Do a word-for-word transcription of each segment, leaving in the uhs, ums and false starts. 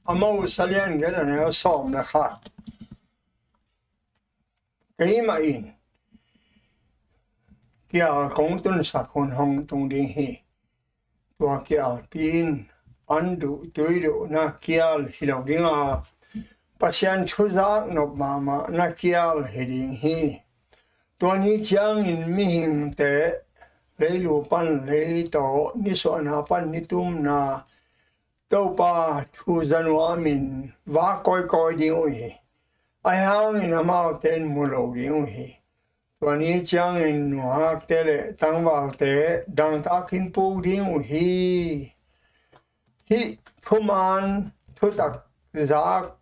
Amos a lian giat a neu sawm le khat. Keimah in kial kong tunsak hun hong tung ding hi. Tua kialpi in an duh tui duh na kial hi lo ding a, Pasian thu zak nop mahmah na kial hi ding hi. Tua ni ciangin mihingte leilu pan lei tawh, nisuahna pan nitumna, Topa thu za nuamin vak kawikawi ding uh hi. Ahi hangin amaute in mu lo ding uh hi. Tua ni ciangin nungakte le tangvalte dangtakin puk ding uh hi. Hih thuman thutak zak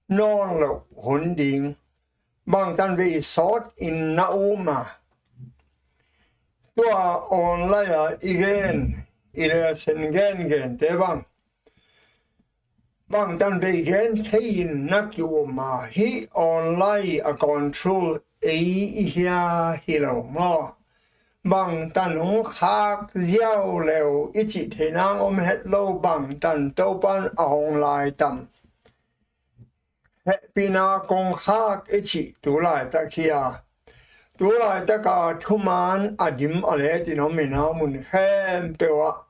nawn loh hun ding, bangtan vei sawt in na um a? Tua online a i gen, i lesson gengente bang, bangtan vei gen thei in na ki-um a? Hih online a control ei i hia hi lo maw? Bangtan hong khak ziau leu i cih thei nang om het lo, bangtan Topan a hong lai tam? Hehpihna kong khak i cih tu laitak hi a, tu laitaka thuman a dim a let in om in a, mun khempeuh ah,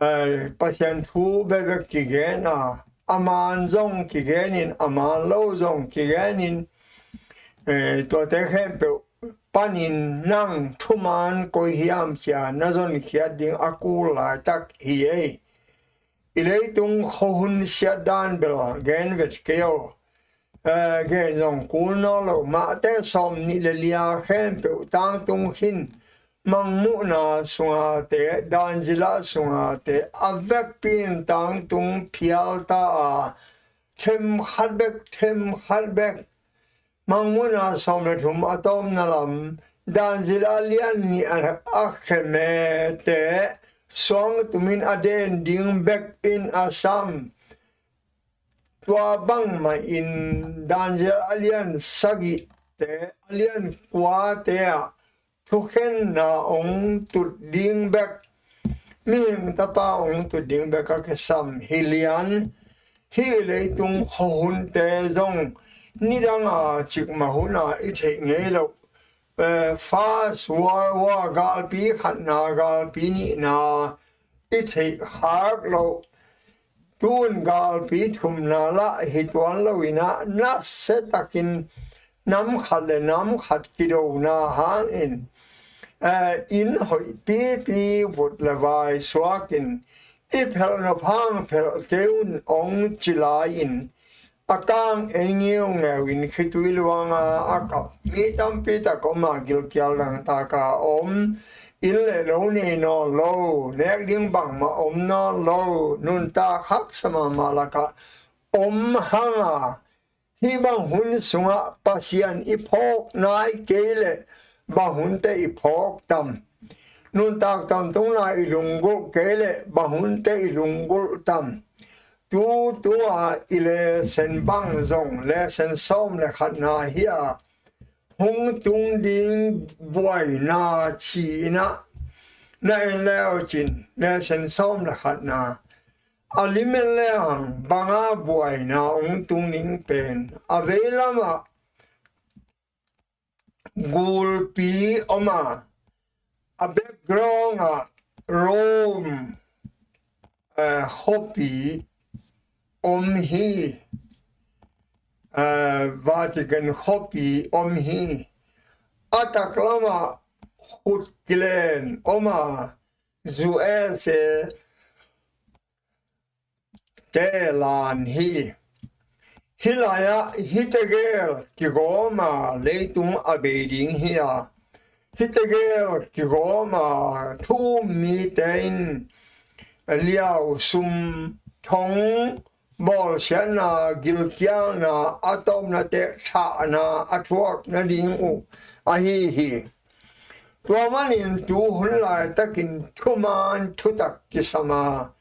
eh, Pasian thu bekbek kigen a, a man zong kigen in, a man lo zong kigen in, eh, tuate khempeuh panin nang thuman koi hiam cia na zonkhiat ding a kul laitak hi ei. I leitung khuahun siat dan bel gen vet kei aw. Eh, gen zong kul nawn lo, Mate sawmnih le li-a khempeuh tangtung khin, Mangmuhna sungate, Danzila sungate, a vekpi in tangtung phial ta a, them khat bek, them khat bek. Mangmuhna sawm le thum a tawpna lam, Danzila lian nih a, a khemete suang tumin a den ding bek in a sam. Tua bangmah in Danzila a lian sagihte, a lian kuate ah thukhenna hong tut ding bek, mihing tapa hong tut ding bek a kisam hi lian. Hih leitung khuahunte zong nidanga cikmah huna i theih ngei loh, eh, First World War, galpi khatna, galpi nihna i theih khak loh. Tun galpi thumna lah hi tuan lo in a, nasiatakin nam khat le nam khat kidona hangin, eh, inn hoih pipi vut le vai suakin, i phelh nop hang phelh kei un hong ci lai-in, a kang ei ngeungeu in khitui luanga a kap mi tampi tak om a, gilkial dangtaka om, inn le lo nei nawn lo, nek ding bangmah om nawn lo, nuntak haksa mahmah lakah om hanga, hih bang hun sungah Pasian i phawk nai kei leh bang hunte i phawk tam? Nuntak tawntungna i lunggulh kei leh bang hunte i lunggulh tam? Tu tunga i lesson bang zong lesson sawm le khatna hi a, hong tung ding buaina ci-in ah na en le uh cin, lesson sawm le khatna a lim en le hang, banga buaina hong tung ding pen, a veilamah gulpi om a, a background ah Rome, eh, khuapi om hi, eh, Vatican khuapi om hi, a taklamah khut kilen om a, U S A te lan hi. Hih lai-ah hihte gel kigawm a, leitung a bei ding hi a, hihte gel kigawm a, thu um mite in liau, sum, thong, bawlsiatna, gilkialna, a tawpna teh thahna a thuak nading uh ahi hi. Tua manin tuhun laitakin thuman thutak kisam a,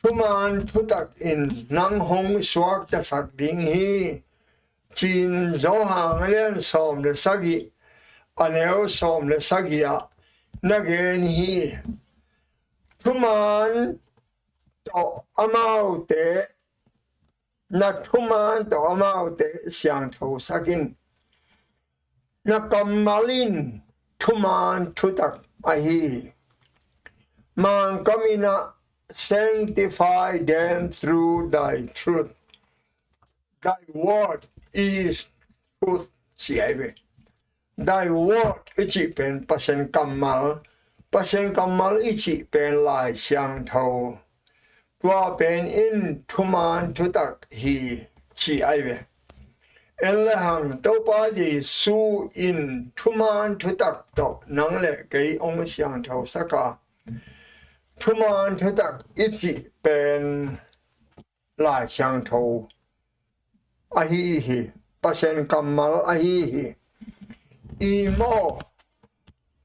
thuman thutak in nang hong suaktasak ding hi, ci-in Johan a lian sawm le sagih, a neu sawm le sagih ah na gen hi. Thuman tawh amaute na thuman tawh amaute siangthosak in. Na kammal in thuman thutak ahi hi. Mangkam in ah, "Sanctify them through thy truth. Thy word is truth," ci ahi ve. Thy word i cih pen Pasian kammal, Pasian kammal i cih pen Lai Siangtho. Tua pen in thuman thutak hi, ci ahi ve. En le hang, Topa Jesu in thuman thutak tawh nang le kei hong siangthosak a, thuman thutak i cih pen Lai Siangtho ahi hi, Pasian kammal ahi hi. I maw,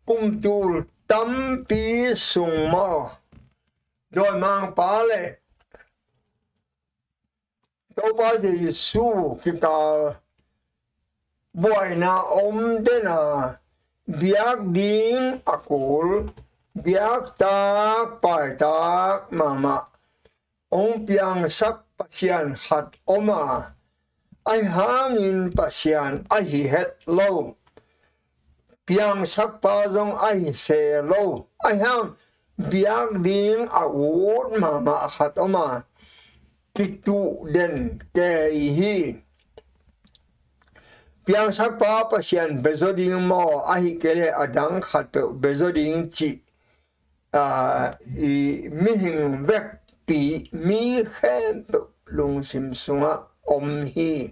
kum tul tampi sung maw, dawimangpa le Topa Jesu kikal buaina om den a, biak ding a kul, biaktak paitak mahmah hong piangsak Pasian khat om a, ahi hangin Pasian ahi het lo, piangsakpa zong ahi se lo, ahi hang biak ding a ut mahmah khat om a, kituh den kei hi. Piangsakpa Pasian bia zaw ding maw, ahi kei leh a dang khatpeuh bia zaw ding cih, aa, i mihing vekpi, mi khempeuh lungsim sungah om hi.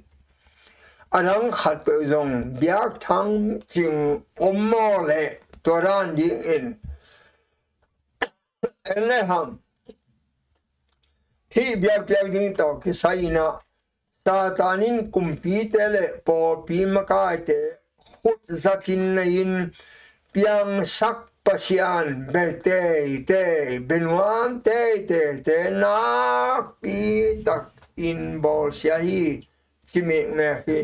A dang khatpeuh zong biak thangcing om maw leh, tua dan dingin en le hang, hih biakpiak ding tawh kisai in ah, Satan in kumpite le pawlpi makaite khut zatin nei-in, piangsak Pasian bia teitei, bia nuam teitei te nakpi takin bawlsia hi, ci mikmek hi.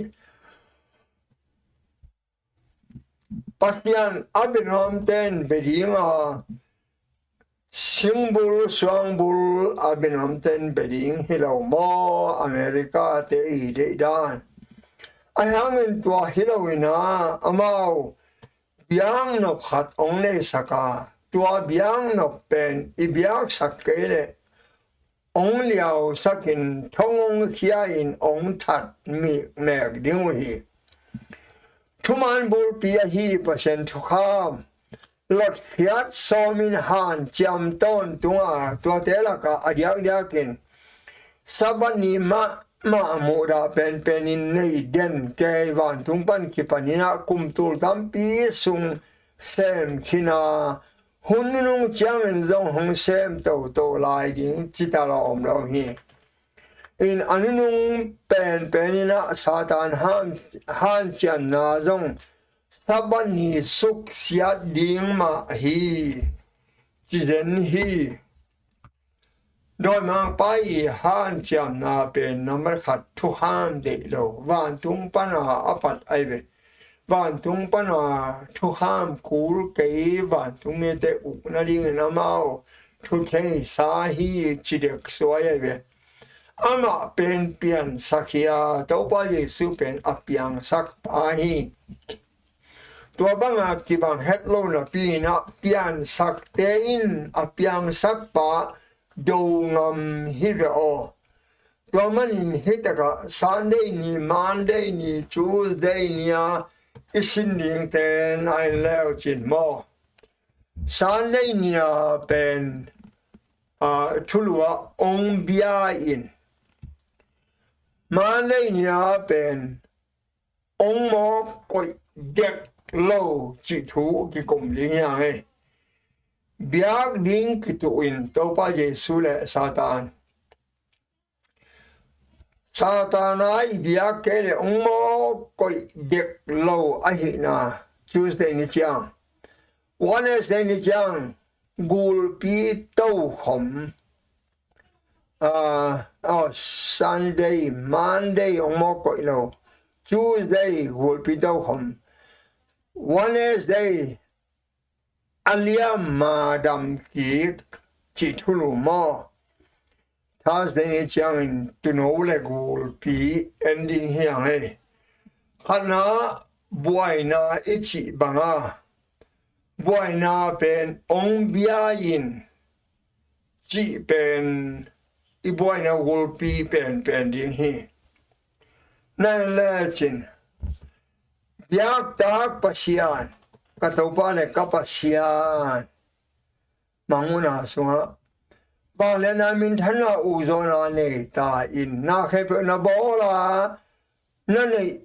Pasian a bia nuamte in bia ding a, singbul suangbul a bia nuamte in bia ding hi lo maw, America te i deih dan? Ahi hangin tua hi lo in ah, amau biaknop khat hong neisak a, tua biaknop pen i biaksak kei leh hong liausakin, thong hong khia-in hong that mikmek ding uh hi. Thuman bulpi ahi Pasian thukham, lotkhiat sawmin hanciam tawntung a, tuate lakah a diakdiakin Sabbath ni mahmah muhdah penpenin nei den kei, vantung pan kipanin ah kum tul tampi sung sem khin a, hun nunung ciangin zong hong sem toto lai ding cita lawm lo hi. In a nunung penpen in ah Satan han, hanciamna zong Sabbath ni suksiat ding mah hi, ci zen hi. Dawimangpa i hanciamna pen nambat khat thukham deih lo, vantung pana a pat ahi ve. Vantung pana thukham kul kei, vantung mite ukna dingin amau thu theisa hi, ci dek suai ahi ve. Amah pen piansak hi a, Topa Jesu pen a piangsakpa hi. Tua banga kibang het lo napi in ah piangsakte in a piangsakpa do ngam hi ve aw. Tua manin hih takah Sunday ni, Monday ni, Tuesday ni-a i sin dingte na en leu cin maw? Sunday ni-a pen, ah, thulu ah hong bia in, Monday ni-a pen hong mawk koih dek lo cih thu kikum ding hi hang e. Biak ding kituh in Topa Jesu le Satan. Satan a i biak kei le hong mawk koih dek lo ahihna, Tuesday ni ciang, Wednesday ni ciang gulpi tokhom, ah, oh, Sunday, Monday hong mawk koih lo, Tuesday gulpi tokhom, Wednesday a liam ma dam kik cih thulu maw? Thursday ni ciangin tuuno le gulpi en ding hi hang ei. Khatna, buaina i cih banga buaina pen ong bia in cih pen i buaina gulpi penpen ding hi. Na en lecin, biaktak Pasian, ka Topa le ka Pasian, Mangmuhna sungah vangliatna minthanna ukzawhna nei ta in, na khempeuh na bawl a, na neih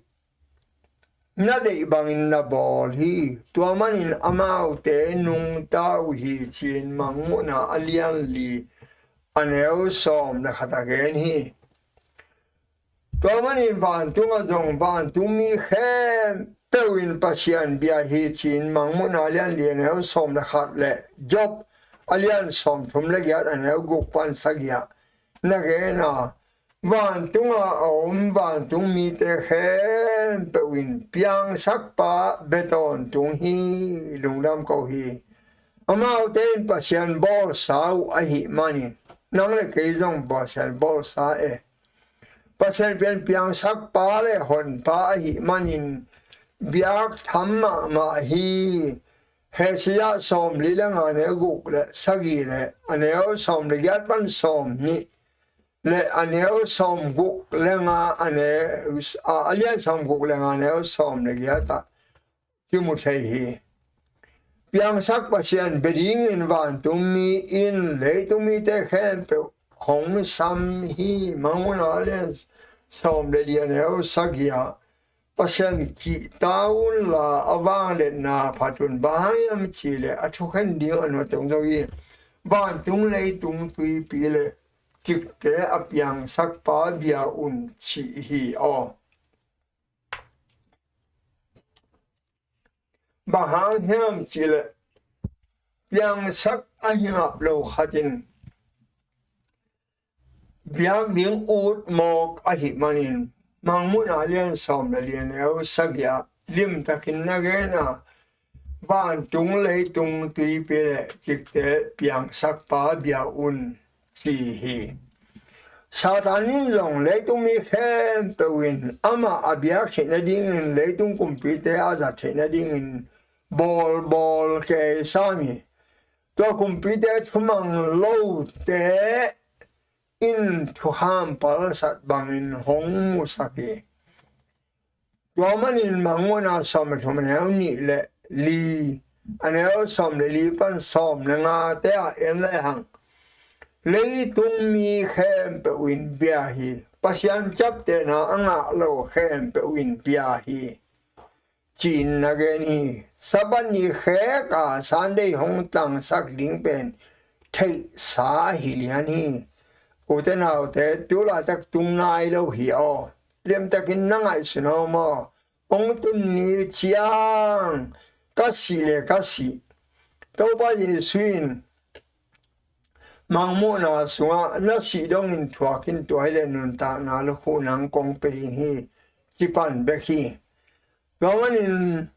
na deih bangin na bawl hi. Tua manin amaute nungta uh hi, ci-in Mangmuhna a lian li, a neu sawm le khat ah gen hi. Tua manin vantungah zong vantungmi khempeuh in Pasian bia hi, ci-in Mangmuhna a lian li, a neu sawm le khat le Job a lian sawmthum le giat, a neu guk pan sagih ah na gen a, vantunga a om vantungmite khempeuh in Piangsakpa bia tawntung hi, lungdam ko hi. Amaute in Pasian bawlsa uh ahih manin nang le kei zong Pasian bawlsa e. Pasian pen Piangsakpa le Honpa ahih manin biak tham mahmah hi. Hesaya sawmli le nga, neu guk le sagih le, a neu sawm le giat pan sawmnih le, a neu sawmguk le nga, a neu, a, a lian sawmguk le nga, neu sawm le giat ah kimu thei hi. Piangsak Pasian bia dingin vantungmi in leitungmite khempeuh hong sam hi. Mangmuhna a lian sawm le li, a neu sagih ah, Pasian kihta unla a vangliatna phat un. Bang hang hiam cihleh a thukhen ding a nuamteng zo hi. Vantung leitung tuipi le cikte a Piangsakpa bia un, ci hi aw. Bang hang hiam cihleh piangsak a hi ngap lo khat in biak ding ut mawk ahih manin, Mangmuhna a lian sawm le li, a neu sagih ah limtakin na gen a, vantung leitung tuipi le cikte Piangsakpa bia un, ci hi. Satan in zong leitungmi khempeuh in amah a biak theih nadingin, leitung kumpite a zat theih nadingin bawlbawl kei sam hi. Tua kumpite thumang lote in thukham palsat bangin hong musak hi. Tua manin Mangmuhna sawm le thum, a neu nih le li, a neu sawm le li pan sawm le ngate ah en lehang, leitungmi khempeuh in bia hi. Pasian ciaptehna a ngah lo khempeuh in bia hi, ci-in na gen hi. Sabbath ni khek a Sunday hong tangsak ding pen theihsa hi lian hi. Ute naute, tu laitak tung nai lo hi aw. Limtakin na ngaihsun aw maw. Hong tun ni ciang ka sih le ka sih, Topa Jesu in Mangmuhna sungah na sih dongin thuak in, tua hileh nuntakna lukhu nang kong pia ding hi, ci pan bek hi. Tua manin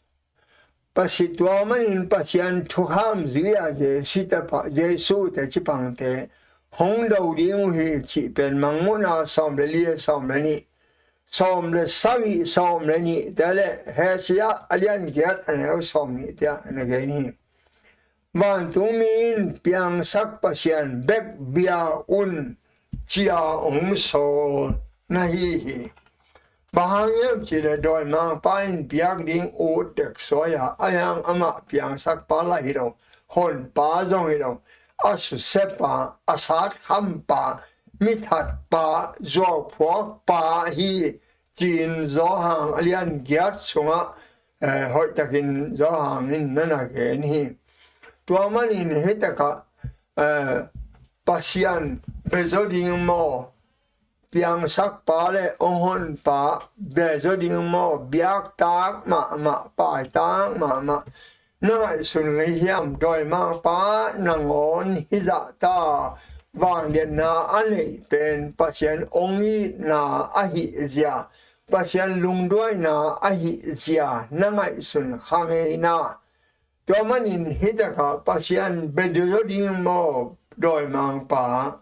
Pasi-, tua manin Pasian thukham zui-a Jesu te pa, Jesu te cipangte hong do ding uh hi, cih pen Mangmuhna sawm le li, sawm le nih, sawm le sagih, sawm le nih te le Hosea a lian giat, a neu sawm nih te ah na gen hi. Vantungmi in Piangsak Pasian bek bia un, ci-a hong sawl na hi hi. Bang hang hiam cihleh dawimangpa in biak ding ut tek suai a, ahi hang amah piangsakpa lah hi lo, honpa zong hi lo, a susiapa, a satkhampa, mithatpa, zuauphuakpa hi, ci-in Johan a lian giat sungah, eh, hoihtakin Johan in na na gen hi. Tua manin hitakah, eh, Pasian bia zo ding maw, piangsakpa le hong honpa bia zo ding maw, biaktak mahmah, paitak mahmah na ngaihsun ngei hiam? Dawimangpa nangawn hizah ta, vangliatna a neih pen Pasian hong itna ahih zia, Pasian lungduaina ahih zia na ngaihsun kha ngei na. Tua manin hitakah Pasian bia zo ding maw, dawimangpa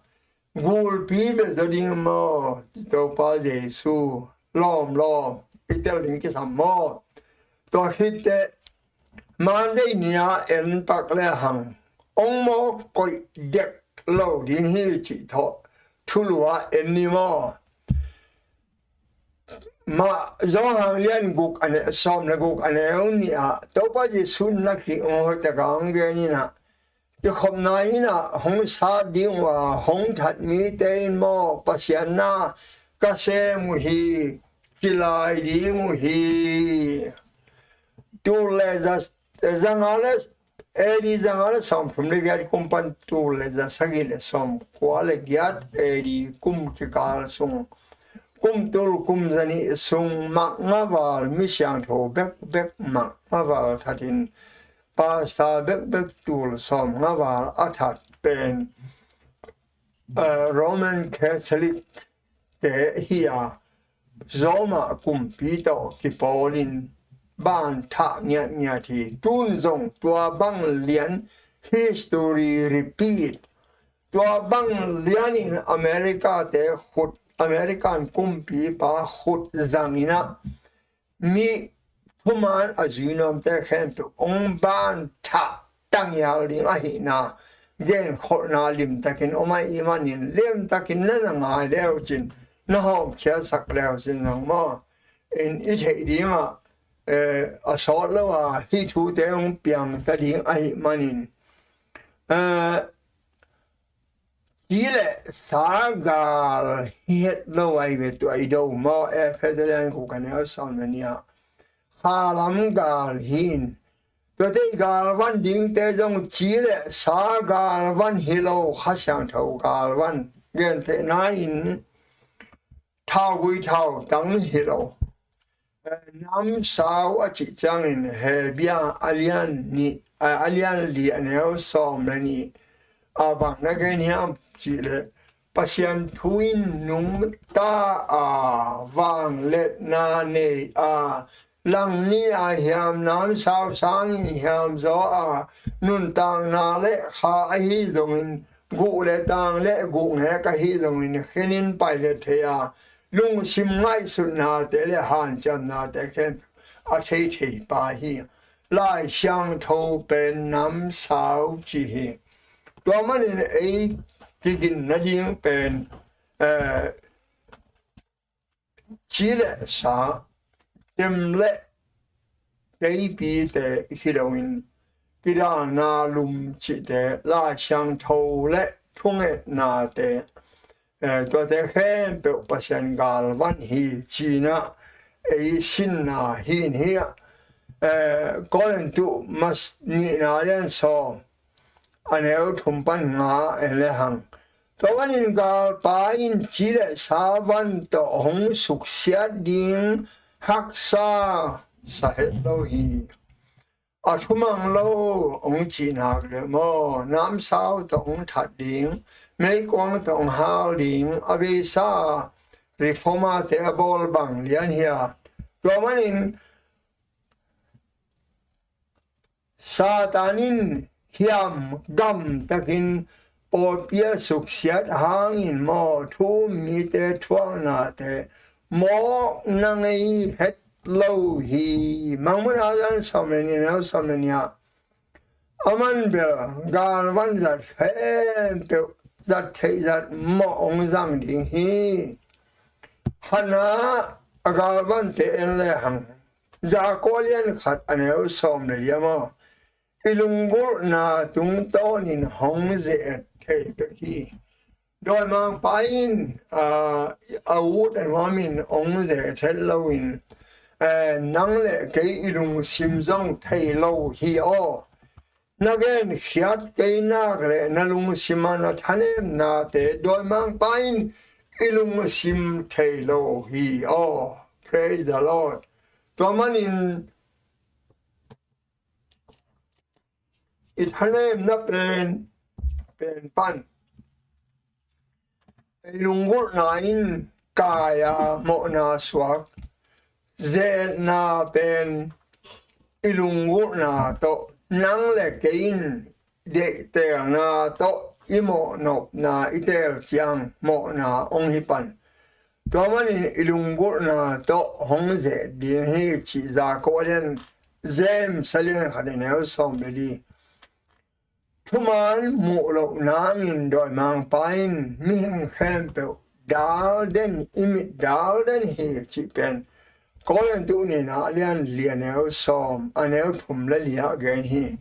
gulpi bia zaw ding maw? Topa Jesu lawm lawm i tel ding kisam maw? Tua khit teh Monday ni-a en pak le hang ong mawk koih dek lo ding hi cih tawh thulu-a en ni maw? Mah Johan lian guk a neu, sawm le guk a neu nih ah Topa Jesu na kik ong hoih tak a ong gen in ah, kikhopna in ah hong sat ding uh a, hong that mite in maw Pasian na ka sem uh hi, kilai ding uh hi. Tul le za, za nga le, A D za nga le sawmthum le giat kum pan tul le za sagih le sawmkua le giat A D kum kikal sung, kum tul kum za nih sung, mak nga val, mi siangtho bekbek mak nga val thatin, pastor bekbek tul sawm nga val a that pen, eh, Roman Catholic te hi a, Roma kumpi tawh kipawlin ban thah ngiatngiat hi. Tun zong tua bang lian, history repeat. Tua bang lianin America te khut, American kumpipa khut zangin ah mi thuman a zui nuamte khempeuh ong ban thah tangial ding ahihna genkholhna limtakin om ahih manin, limtakin na na ngai leucin, na hawmkhiatsak leucin zong maw, in i theih dingah, eh, a sawt lo a hih thute hong piangta ding ahih manin, eh, ci le sa gal hi het lo ahi ve. Tua i do maw, Efesa lian guk a neu sawm le nih ah khalam gal hi in, tuate i galvan dingte zong ci le sa galvan hi lo, Kha Siangtho galvan, gentehna in thaugui thautang hi lo. Eh, namsau a cih ciangin Hebru a lian nih, eh, a lian li a neu sawm le nih a bang na gen hiam cih leh, Pasian thu in nungta a, vangliatna nei a, lang ni a hiam, namsau sangin hiam zaw a, nuntakna le kha ahi zongin, guh le tang le guh ngek ahi zongin, khenin paileh thei a, lungsim ngaihsutnate le hanciamnate khempeuh a theithei pa hi. Lai Siangtho pen namsau ci hi. Tua manin ei kigin nading pen, eh, ci le sa, tem le teipite hi loin, kidalna lum cihte, Lai Siangtho le thungetnate, eh, tuate khempeuh Pasian galvan hi ci-in ah ei sinna hi in hi ah. Eh, Korintu mas nihna lian sawm a neu thum pan nga en le hang, tua manin galpa in ci le sa van tawh hong suksiat ding haksa sa het lo hi. A thumang lo hong cih nak le maw, namsau tawh hong that ding, meikuang tawh hong hal ding, a beisa reformate a bawl bang lian hi a. Tua manin Satan in hiam gamtakin pawlpi a suksiat hangin maw, thu-um mite thuaknate mawkna ngei het lo hi. Mangmuhna a lian sawm le nih, a neu sawm le nih ah, aman bel galvan zat khempeuh zat theih zat mawh hong zang ding hi. Hana a galvante en le hang, Jakob lian khat a neu sawm le li ah maw, i lunggulhna tungtawnin hong ze-et thei bek hi. Dawimangpa in, ah, a ut a nuamin hong ze-et het loin, eh, nang le kei i lungsim zong thei lo hi aw. Na genkhiat kei nak le na lungsim a na thanemnate dawimangpa in i lungsim thei lo hi aw. Praise the Lord. Tua manin i thanemna pen, pen pan ei lunggulhna in kai-a mawhna suak, ze-etna pen i lunggulhna tawh, nang le kei in deihtelna tawh i mawhnopna i teel ciang mawhna hong hi pan. Tua manin i lunggulhna tawh hong zeh ding hi cih Jakob a lian, James a lian khat a neu sawm le li. Thuman muh loh nangin dawimangpa in mihing khempeuh dal den, i mit dal den hi cih pen Korin tu nihna a lian li a neu sawm, a neu thum le li ah gen hi.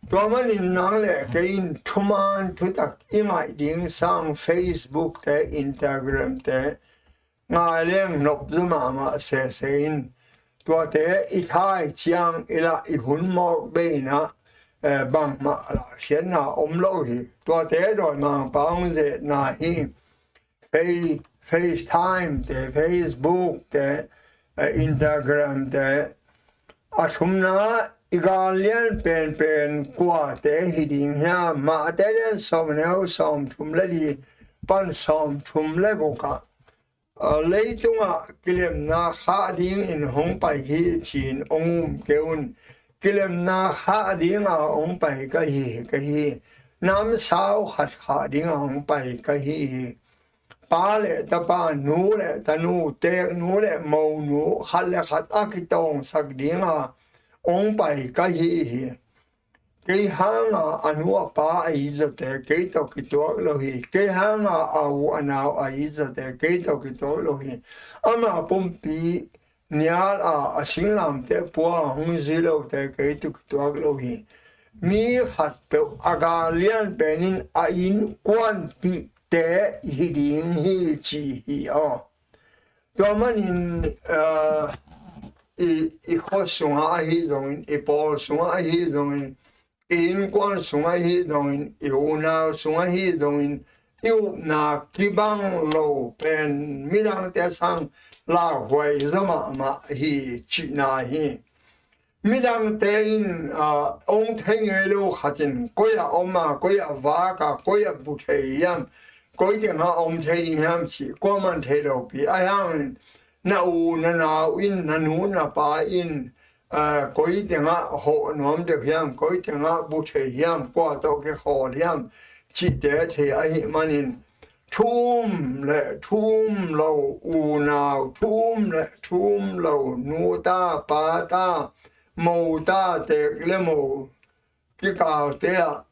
Tua manin nang le kei in thuman thutak i ngaih ding sang Facebook te, Instagram te, ngai leng nop zaw mahmah sese in. Tuate i thai ciang i lah i hun mawk bei in ah, eh, bangmah lahkhiatna om lo hi. Tuate dawimangpa hong zetna hi. Face, FaceTime te, Facebook te, eh, Instagram te. A thumna, i gal lian penpen kuate hi ding hiam? Mate lian sawm neu sawm thum le li pan sawm thum le guk ah, a, leitungah kilemna khah dingin hong pai hi ci-in hong um kei un. Kilemna khah dinga hong pai ka hi hi, ka hi. Namsau khat khah dinga hong pai ka hi hi. Pa le tapa, nu le tanu, teeknu le monu, khat le khat a kitawngsak dinga hong pai ka hi hi. Kei hanga a nu a pa a it zawte kei tawh kituak lo hi. Kei hanga a u a nau a it zawte kei tawh kituak lo hi. Ama pumpi nial a, a singlamteh pua hong zui lote kei tawh kituak lo hi. Mi khatpeuh a gal lian penin a innkuanpihte hi ding hi ci hi aw. Tua manin, ah, i, i khua sungah ahi zongin, i pawl sungah ahi zongin, i innkuan sungah ahi zongin, i unau sungah ahi zongin, i upna kibang lo pen midangte sang lauhuai zaw mahmah hi cihna hi. Midangte in, ah, hong thei ngei lo khat in koi ah om a, koi ah vak a, koi ah bu thei hiam, koi tengah om thei ding hiam cih kuaman thei lopi. Ahi hangin na u na nau in, na nu na pa in, ah, koi tengah hawh nuam deuh hiam, koi tengah bu thei hiam, kua tawh kikhawl hiam cihte thei ahih manin, thu um le thu um lo unau, thu um le thu um lo nu ta, pa ta, mo ta, teek le mo kikalte ah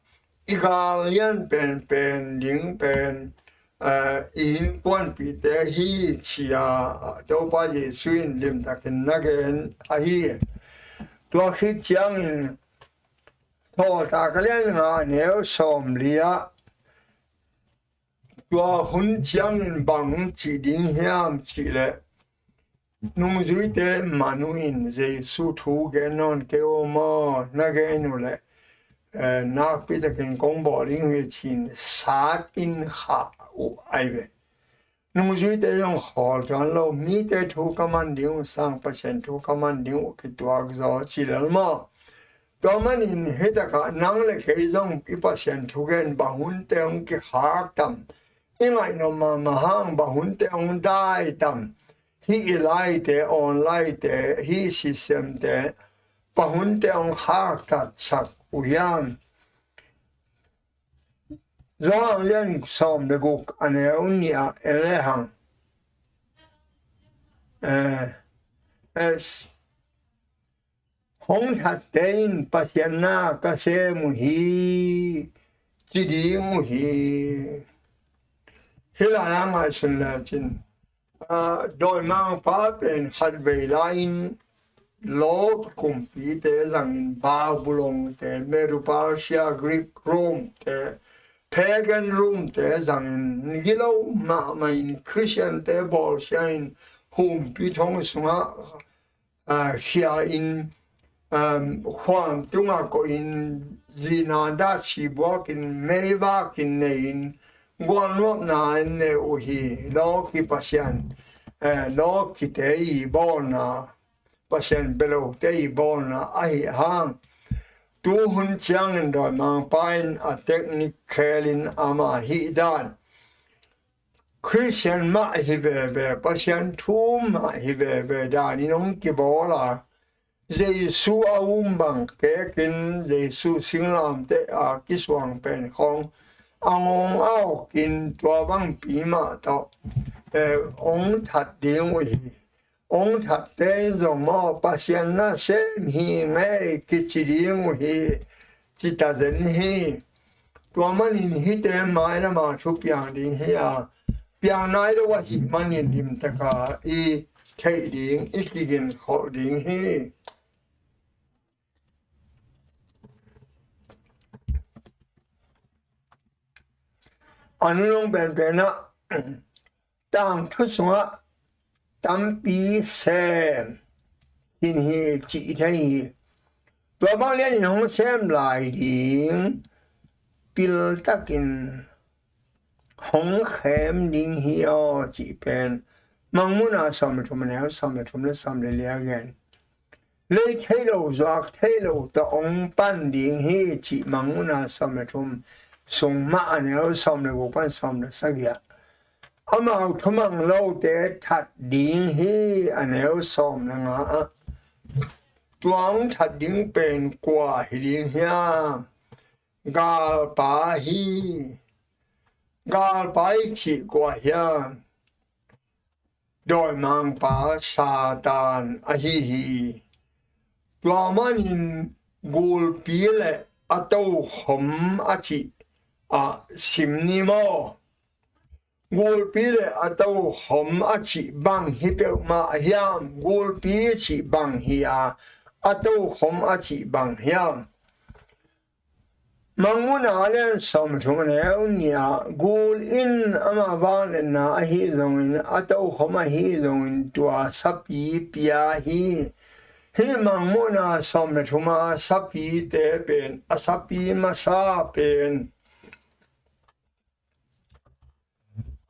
i gal lian penpen ding pen, eh, i innkuanpihte hi ci-a Topa Jesuh in limtakin na gen ahi. Tua khit ciangin Sawltak a lian nga, a neu sawm li ah, tua hun ciangin bang ci ding hiam cih leh, nungzuite man uh in Jesuh thu gen nawn kei uh maw, na gen uh leh, eh, nakpi takin kong bawl ding uh hi ci-in sat in khah uh ahi ve. Nungzuite zong khawl tuan lo, mite thu ka man ding uh sang Pasian thu ka man ding uh kituak zaw ci lel maw? Tua manin hitakah nang le kei zong i Pasian thugen bang hunte hong kikhak tam, i ngaihnom mahmah hang bang hunte hong dai tam, hih i laite, online te, hih system te, bang hunte hong khaktatsak uh hiam? Johan lian sawm le guk, a neu nih ah en le hang. Eh, eh, hong thatte in Pasian na ka sem uh hi, ci ding uh hi. Hih lai ah ngaihsun lecin, ah, dawimangpa pen khatvei lai-in law kikumpite zangin, Babylon te, Medo-Persia, Greek, Rome te, pagan Rome te zangin, gilo mahmah in Christian te bawlsia in, humpi thong sungah, ah, khia in, um, khuam tungah koih in, zina dachi buakin, meivakin nei in, gualnuamna in nei uh hi. Lawki pasian, eh, lawkite i bawlna, pasian belote i bawlna ahi hang, tuhun ciangin dawimangpa in a technique khelin ama hih dan, Christian mah hi veve, Pasian thu mah hi veve danin hong kibawl a, Jesu a um bang kekin, Jesu singlamteh a kisuang pen khawng a ngawng a awkin tua bangpi mah tawh, eh, hong that ding uh hi. Hong thatte in zong maw, Pasian nasem hi ngei kici ding uh hi, ci ta zen hi. Tua manin hihte mailam a thu piang ding hi a, piang nai lo ahih manin limtaka i theih ding, i kigen khawh ding hi. A nunung penpen ah tangthu sungah tampi sem hi in hi cih i thei hi. Tua bang lianin hong sem lai ding, piltakin hong khem ding hi aw cih pen Mangmuhna sawm le thum, a neu sawm le thum le sawm le li a gen. Lei thei lo, zuak thei lo tawh hong pan ding hi cih Mangmuhna sawm le thum sung mah, a neu sawm le guk pan sawm le sagih ah, amau thumang lote that ding hi, a neu sawm le nga ah. Tua hong that ding pen kua hi ding hiam? Galpa hi. Galpa i cih kua hiam? Dawimangpa Satan ahi hi. Tua manin gulpi le a tokhom a cih ah sim ni maw? Gulpi le a tokhom a cih bang hi peuhmah hiam? Gulpi cih bang hi a, a tokhom a cih bang hiam? Mangmuhna a lian sawm thum, a neu nih ah, gul in ama vangliatna ahi zongin, a tokhom ahi zongin, tua sapi pia hi. Hih Mangmuhna sawm le thum a sapite pen, a sapi masa pen,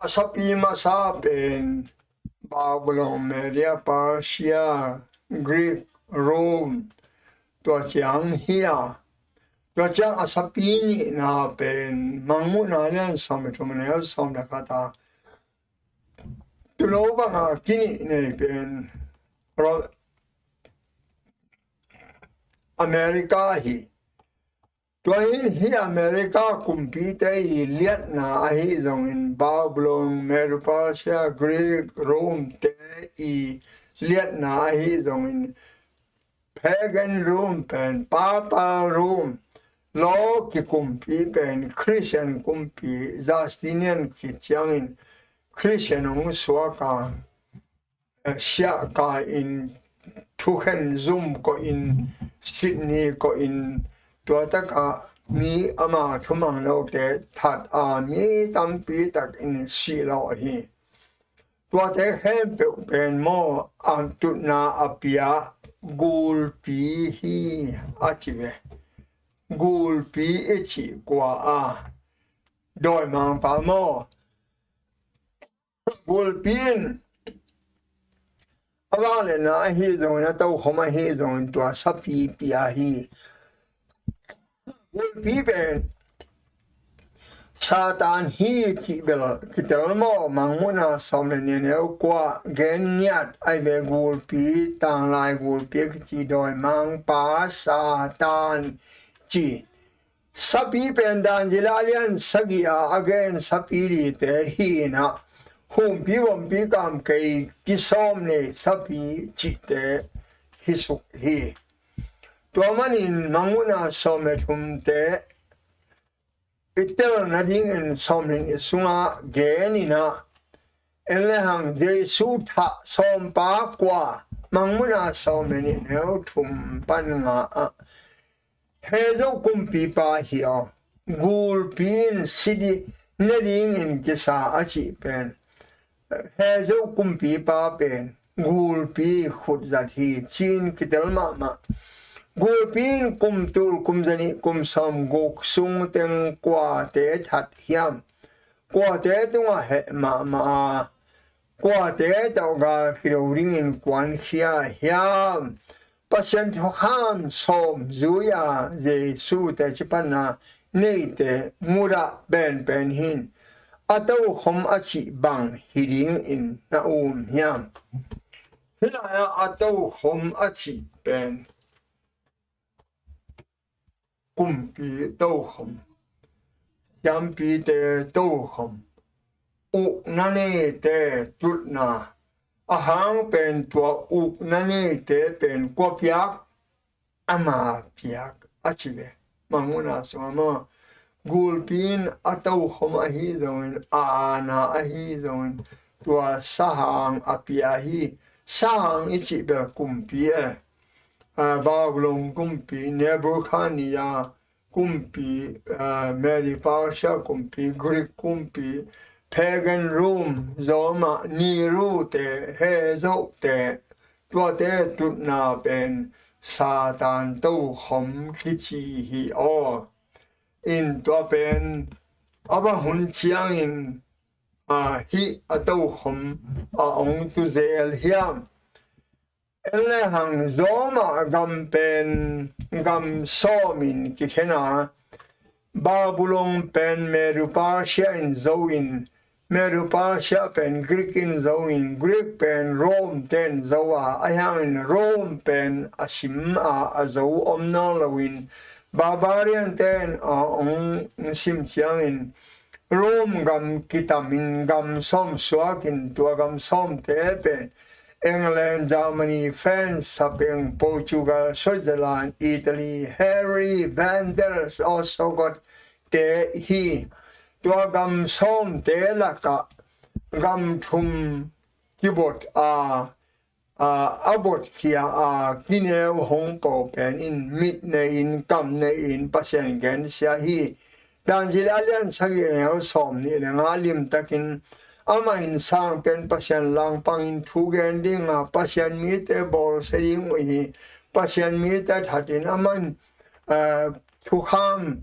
a sapi masa pen Babylon, Media, Persia, Greek, Rome, tua ciang hi a, tua ciang a sapi nihna pen Mangmuhna lian sawm le thum, a neu sawm le khat a, tulo banga kinih nei pen Ro-, America hi. Tua hi, hih America kumpite i liatna ahi zongin, Babylon, Medo-Persia, Greek, Rome te i liatna ahi zongin, Pagan Rome pen, Papal Rome, law kikumpi pen Christian kumpi, Justinian khit ciangin Christian hong suak a, siahka in, thukhen zum koh in, sitni koh in, tua takah mi ama thumang lote that a, mi tampi takin sih lawh hi. Tuate khempeuh pen maw, a tutna a pia gulpi hi a ci ve. Gulpi i cih kua a, dawimangpa maw? Gulpi in a vangliatna ahi zongin, a tokhom ahi zongin, tua sapi pia hi. Gulpi pen Satan hi cih bel kitel maw? Mangmuhna sawm le nih, a neu kua gen ngiat ahi ve. Gulpi, tanglai gulpi a kici dawimangpa Satan ci. Sapi pen Daniel a lian sagih a a gen sapi lite hi in a, humpi vompi kamkei kisawm nei sapi cihte hi suk hi. Tua manin Mangmuhna sawm le thumte i telna dingin sawm le nih sungah gen in a, en le hang Jesu thah sawmpa kua? Mangmuhna sawm le nih, neu thum pan nga ah, Hezo kumpipa hi aw. Gulpi in si ding, ne dingin kisa a cih pen, Hezo kumpipa pen gulpi khutzat hi ci-in kitel mahmah. Gulpi in kum tul, kum zanih, kum sawmguk sung teng kuate that hiam? Kuate tungah heh mahmah a, kuate tawh gal kilo dingin kuankhia hiam? Pasian thukham sawm zui a Jesu teci panna neite mudah penpen hi in, a tokhom a cih bang hi dingin na um hiam? Hih lai-ah a tokhom a cih pen kumpi tokhom. siampite tokhom, ukna neite tutna, a hang pen tua ukna neite pen kua piak? Ama piak a ci ve. Mangmuhna sungah maw, gulpi in a tokhom ahi zongin, a aana ahi zongin, tua sahang a pia hi. Sahang i cih bel kumpi e. Babylon kumpi, Nebuchadnezzar kumpi, Medo-Persia kumpi, Greek kumpi, pagan Rome, Roma, Nero te, Hezote, tuate tutna pen Satan tokhom kici hi aw. In tua pen a va hun ciangin, hih a tokhom a ong tu zel hiam? En le hang, Roma gam pen gam sawmin kikhen a, Babylon pen Medo-Persia in zo in, Medo-Persia pen Greek in zo in, Greek pen Rome ten zo a, ahi hangin Rome pen a sim a, a zo om nawn loin, barbarian ten a ong sim ciangin, Rome gam kitamin gam sawm suakin, tua gam sawmte pen England, Germany, France, Spain, Portugal, Switzerland, Italy, Hungary, Vandals, Ostrogoth te hi. Tua gam sawmte lakah gam thum kibot a, a botkhia a kineu hong pau pen in mit nei-in, kam nei-in Pasian gensia hi. Daniel a lian sagih, a neu sawmnih le nga limtakin, amah in sang pen Pasian langpangin thu gen ding a, Pasian mite bawlsia ding uh hi. Pasian mite thatin amah in thukham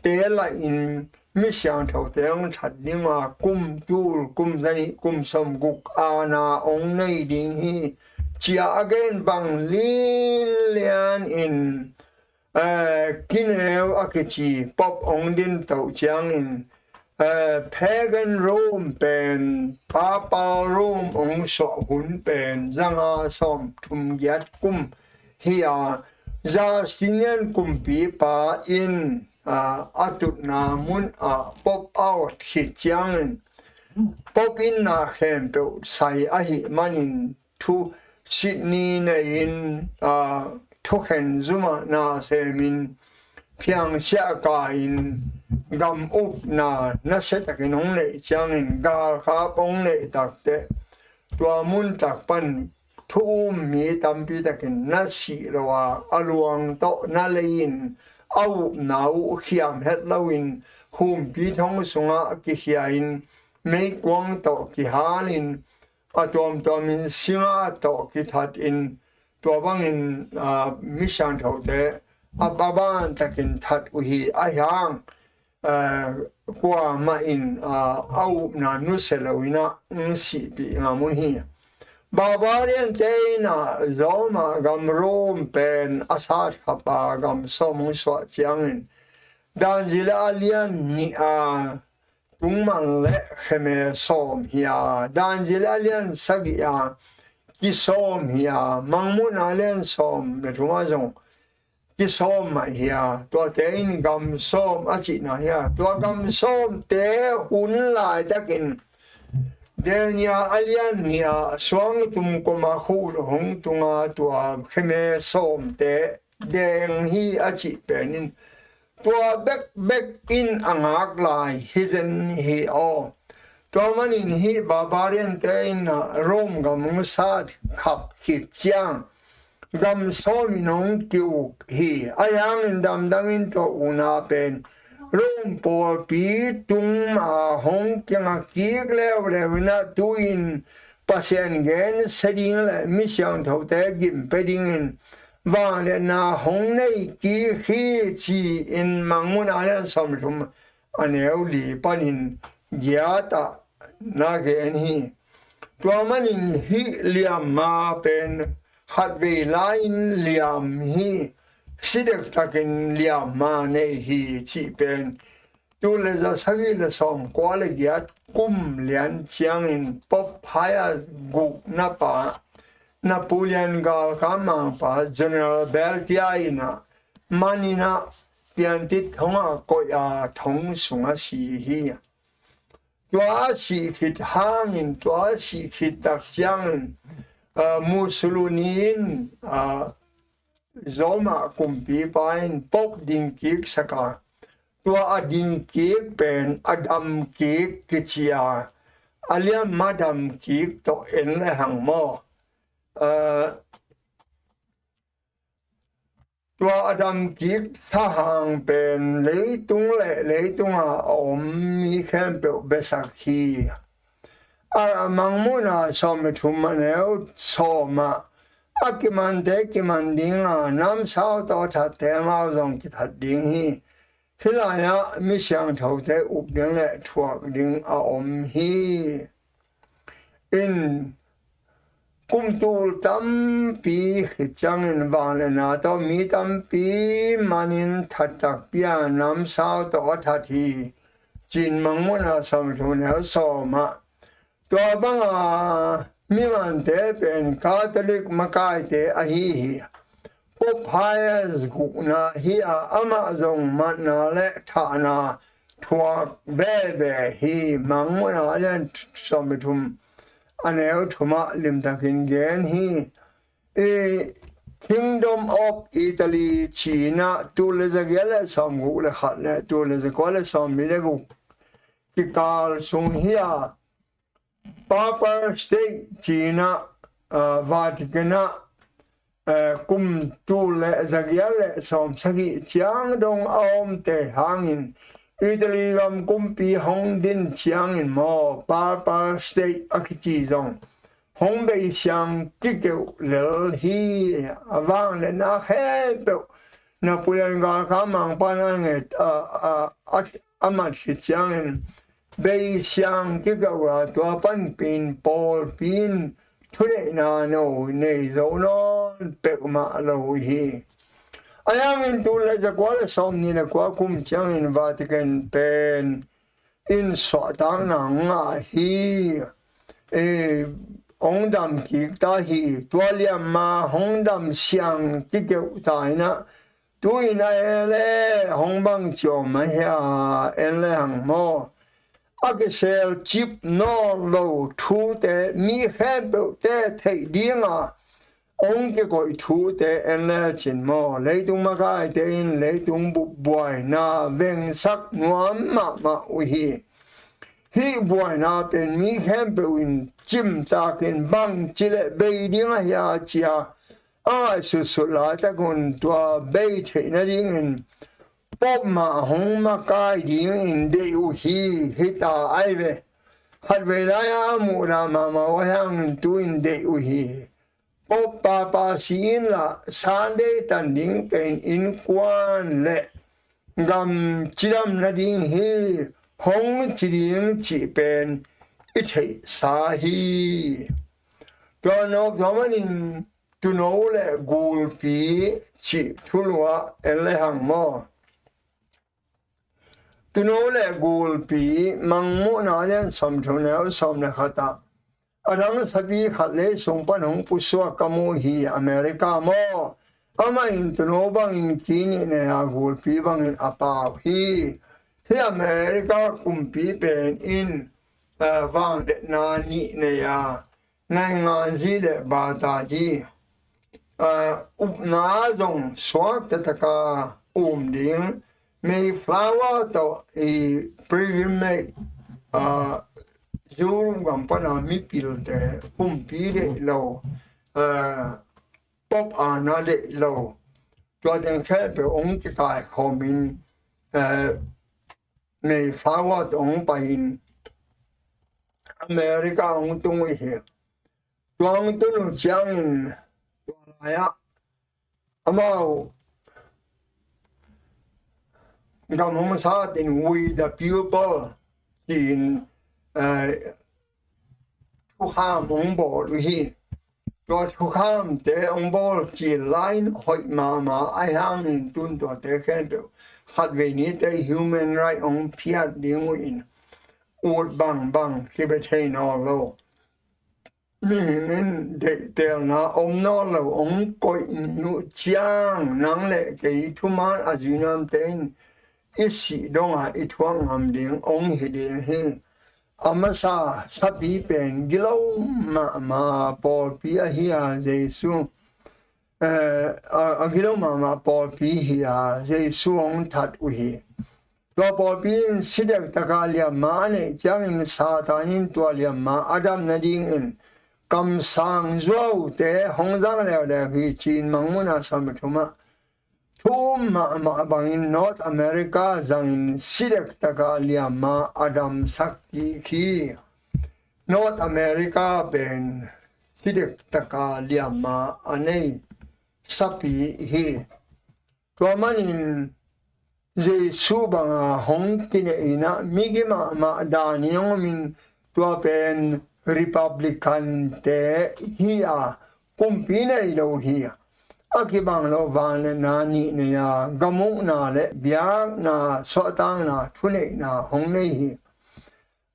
te lahin mi siangthote hong that ding a, kum tul, kum zanih, kum sawmguk aana hong nei ding hi, ci-a a gen bang linlian in, kineu a kici Pope hong din toh ciangin, pagan Rome pen Papal Rome hong suah hun pen zanga sawmthum giat kum hi a, Justinian kumpipa in a tutna munah Pope a ot khit ciangin, Pope in na khempeuh sai ahih manin thu sitni nei-in, thukhen zumah na semin, phiangsiah ka-in, gam upna nasiatakin hong neih ciangin, galkap hong neih takteh, tua mun tak pan thu um mi tampi takin na sih lo a, a luang tawh na lei-in, a upna uh khiam het loin, humpi thong sungah kikhia-in, meikuang tawh kihalin, a tuamtuamin singa tawh kithatin, tua bangin mi siangthote a, a bantakin that uh hi. Ahi hang, kuamah in a upna nusia loin ah sihpih ngam uh hi. Barbarian te in ah Roma gam Rome pen a satkhap a gam sawm hong suah ciangin, Daniel a lian nih a tungman le kheme sawm hi a, Daniel a lian sagih a kisawm hi a, Mangmuhna a lian sawm le thum a zong kisawm mah hi a, tuate in gam sawm a cihna hi a, tua gam sawmte hun laitakin Daniel a lian nih a suangtum koma khuh hong tunga tua kheme sawmte deng hi a cih penin tua bekbek in a ngak lai hi zen hi aw. Tua manin hih barbarian te in ah Rome gam hong satkhap khit ciang gam sawm in hong ki-uk hi. Ahi hangin damdangin tua ukna pen Rome pawlpi tungah hong kinga kik leuleu in ah tu-in Pasian gensia ding le mi siangthote gim pia dingin vangliatna hong nei kik hi, ci-in Mangmuhna a lian sawm le thum a neu li panin giat ah na gen hi. Tua manin hih liamma pen khatvei lai-in liam hi, si dektakin liamma nei hi cih pen tul le za sagih le sawmkua le giat kum lian ciangin Pope Pius gukna pa, Napoleon galkap mangpa General Berthier in ah man in ah piantit hong a koih a thong sungah si hi. Tua a sih khit hangin, tua a sih khit tak ciangin, ah, Mussolini in, ah, Roma kumpipa in Pope ding kik sak a, tua a ding kik pen a dam kik kici a, a liamma dam kik tawh en le hang maw. Ah, tua a dam kik sahang pen leitung le leitung a a om mi khempeuh biasak hi. A Mangmuhna sawm le thum a neu sawm ah, a kimante kiman ding a, namsau tawh a thatte amau zong kithat ding hi. Hih lai-ah mi siangthote up ding le thuak ding a om hi. In kum tul tampi khit ciangin vangliatna tawh mi tampi manin that takpi a namsau tawh a that hi, ci-in Mangmuhna sawm le thum a neu sawm ah. Tua banga mimante pen Catholic makaite ahi hi. Pope Pius gukna hi a, amah zong matna le thahna thuak veve hi. Mangmuhna a lian sawm le thum a neu thum ah limtakin gen hi. I Kingdom of Italy ci-in ah, tul le zagiat le sawmguk le khat le tul le zakua le sawmli le guk kikal sung hi a, Papal State ci-in ah, ah, Vatican ah, eh, kum tul le zagiat le sawmsagih ciang dong a omte hangin Italy gam kumpi hong din ciangin maw, Papal State a kici zong hong beisiang kikeuh lel hi. A vangliatna khempeuh Napoleon galkap mangpa na nget a, a, a, a mat khit ciangin beisiang kikeuh a, tua panpin pawlpi in thuneihna no nei zo nawn peuhmah lo hi. A hangin tul le zakua le sawmnih le kua kum ciangin Vatican pen in suahtakna ngah hi. E, hong dam kik ta hi. Tua liamma hong dam siang kikeuh ta in ah, tu-in a e le hong bang ciawm a hia, en le hang maw. A kisel cip nawn lo thute mi khempeuhte theih dinga hong kikoih thute en le cin maw, leitung makaite in leitung bu-, buaina vengsak nuam mahmah uh hi. Hih buaina pen mi khempeuh in cimtakin bangci le bei ding a hia cia a ngaihsutsut laitakun tua bei theih nadingin Pope mah hong makai dingin deih uh hi, hita ai ve. Khatvei lai-a a muhdah mahmah uh a hangin tu-in deih uh hi. Pope papa si inla Sunday tan ding pen innkuan le gam cidam nading hi hong ci ding cih pen i theihsa hi. Tua nawk tua manin Tuuno le Gulpi cih thulu ah en le hang maw. Tuuno le Gulpi, Mangmuhna lian sawm thum neu sawm le khat ah, a dang sapi khat lei sung pan hong pusuak ka mu hi, America maw. Amah in tuuno bangin ki nih nei a, gulpi bangin a pau hi. Hih America kumpi pen in, eh, vangliatna nih nei a, nainganzi le batazi, ah, upna zong suak taktak a um ding, Mayflower tawh i pilgrimage, ah, Europe gam pana mipilte, kumpi deih lo, ah, Pope aana deih lo, tua teng khempeuh hong kikaikhawmin, ah, Mayflower tawh hong pai-in America hong tung uh hi. Tua hong tun uh ciangin tua lai-ah amau gam hong satin We the People tiin, eh, thukham hong bawl uh hi. Tua thukhamte hong bawl cil lai-in hoih mahmah a, hih hangin tun tuate khempeuh khatvei nite human right hong phiat ding uh in, ut bangbang kibia thei nawn lo. mihing in deihtelna om nawn lo hong koih ni uh ciang, nang le kei thuman a zuinamte in i sih dongah i thuak ngam ding hong hi ding hi. A masa sapi pen gilo mahmah pawlpi ahi a, Jesu, eh, a, a gilo mahmah pawlpi hi a, Jesu hong that uh hi. Tua pawlpi in si dektak a liamma a neih ciangin Satan in tua liamma a dam nadingin kamsang zuaute hong zang leuleu hi, ci-in Mangmuhna sawm le thum ah thu um mahmah bangin North America zangin si dektak a liamma a damsak kik hi. North America pen si dektak a liamma a nei sapi hi. Tua manin Jesu banga hong kineihna migi mahmah danin hong omin, tua pen Republican-te hi a, kumpi nei lo hi a, a kibang lo vangliatna nih nei a, gam ukna le biakna, suahtakna, thuneihna hong nei hi.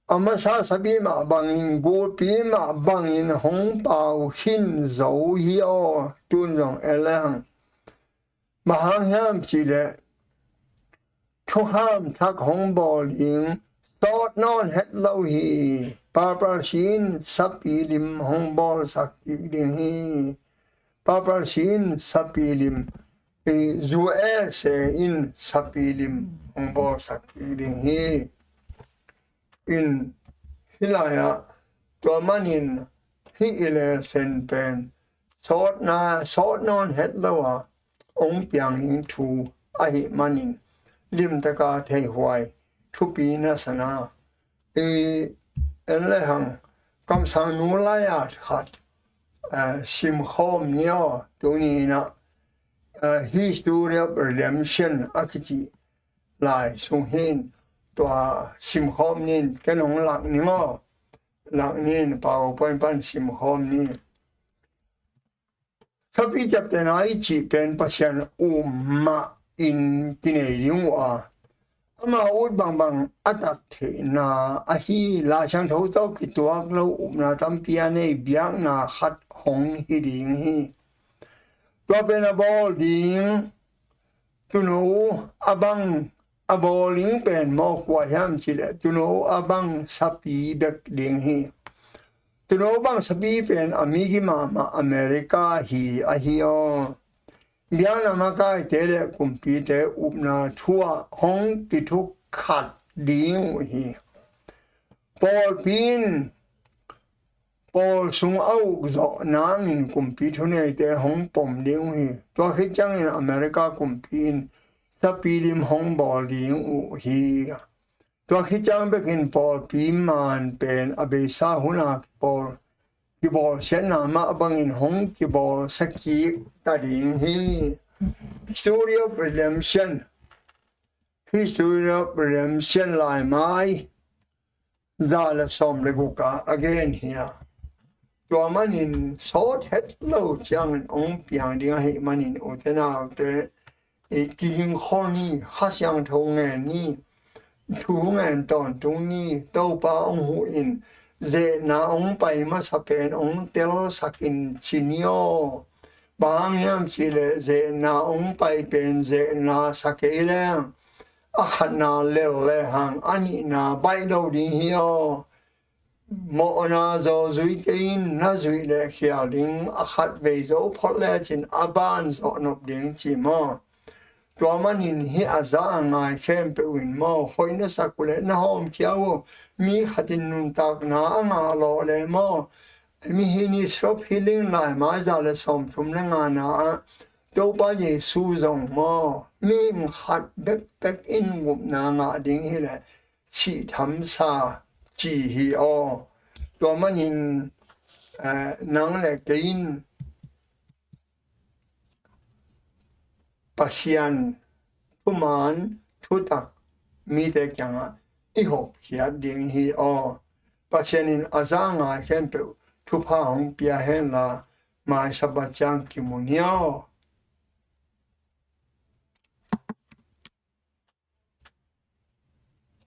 A masa sapi mah bangin, gulpi mah bangin hong pau khin zo hi aw, tun zong en le hang. Bang hang hiam cih leh thuham thak hong bawl ding sawt nawn het lo hi. Paparsi in sapi lim hong bawlsak kik ding hi. Paparsi in sapi lim, i, U S A in sapi lim hong bawlsak kik ding hi. In hih lai-ah tua manin hih election pen sawtna, sawt nawn het lo a hong piang ding thu ahih manin limtaka theihuai thupi nasana i en le hang kamsang nu lai-a khat, eh, simkhawm ni aw. Tuni in ah, eh, History of Redemption a kici lai sung hi in, tua simkhawm ni in, ken hong lak ning aw. Lak ni in, PowerPoint pan simkhawm ni. Sapi ciaptehna i cih pen Pasian um mah in kinei ding uh a, ama ut bangbang a tat theihna ahi. Lai Siangtho tawh kituak lo upna tampi a nei biakna khat hong hi ding hi. Tua pen a bawl ding tuuno a bang a bawl ding pen maw kua hiam cih leh tuuno a bang sapi bek ding hi. Tuuno bang sapi pen a migi mahmah America hi ahi aw. Biakna makaite le kumpite upna thu ah hong kithuk khat ding uh hi. Pawlpi in pawl sung a uk zawh nangin kumpi thuneite hong pom ding uh hi. Tua khit ciangin America kumpi in sapi lim hong bawl ding uh hi. Tua khit ciang bekin pawlpi man pen a beisa hun a kibawl, kibawlsiatna mah bangin hong kibawlsia kik ta ding hi. History of Redemption, History of Redemption laimai za le sawm le guk ah a gen hi a. Tua manin sawt het lo ciangin hong piang ding ahih manin ute naute, i kihing khol ni, Kha Siangtho ngen ni, thu ngen tawntung ni. Topa hong huh in, zehna hong pai masa pen hong telsak in ci ni aw. Bang hang hiam cih leh zehna hong pai pen zehna sa kei leng a khatna lel le hang a nihna baih lo ding hi aw. Mawhna zawzui kei in, na zuih le khial ding, a khat vei zo phot lecin a ban zawh nop ding ci maw. Tua manin hih a za a ngai khempeuh in maw, hoih na sak uh leh na hawmkhia uh. Mi khat in nuntakna a ngah lawh leh maw, mihing ni sop hi ling lai mai za le sawmthum le ngana ah Topa Jesu zong maw, mihing khat bekbek in gupna ngah ding hi leh cih thamsa ci hi aw. Tua manin, eh, nang le kei in Pasian thuman thutak mite kiangah i hopkhiat ding hi aw. Pasian in a za a ngai khempeuh thupha hong pia henla, mai Sabbath ciang kimu ni aw.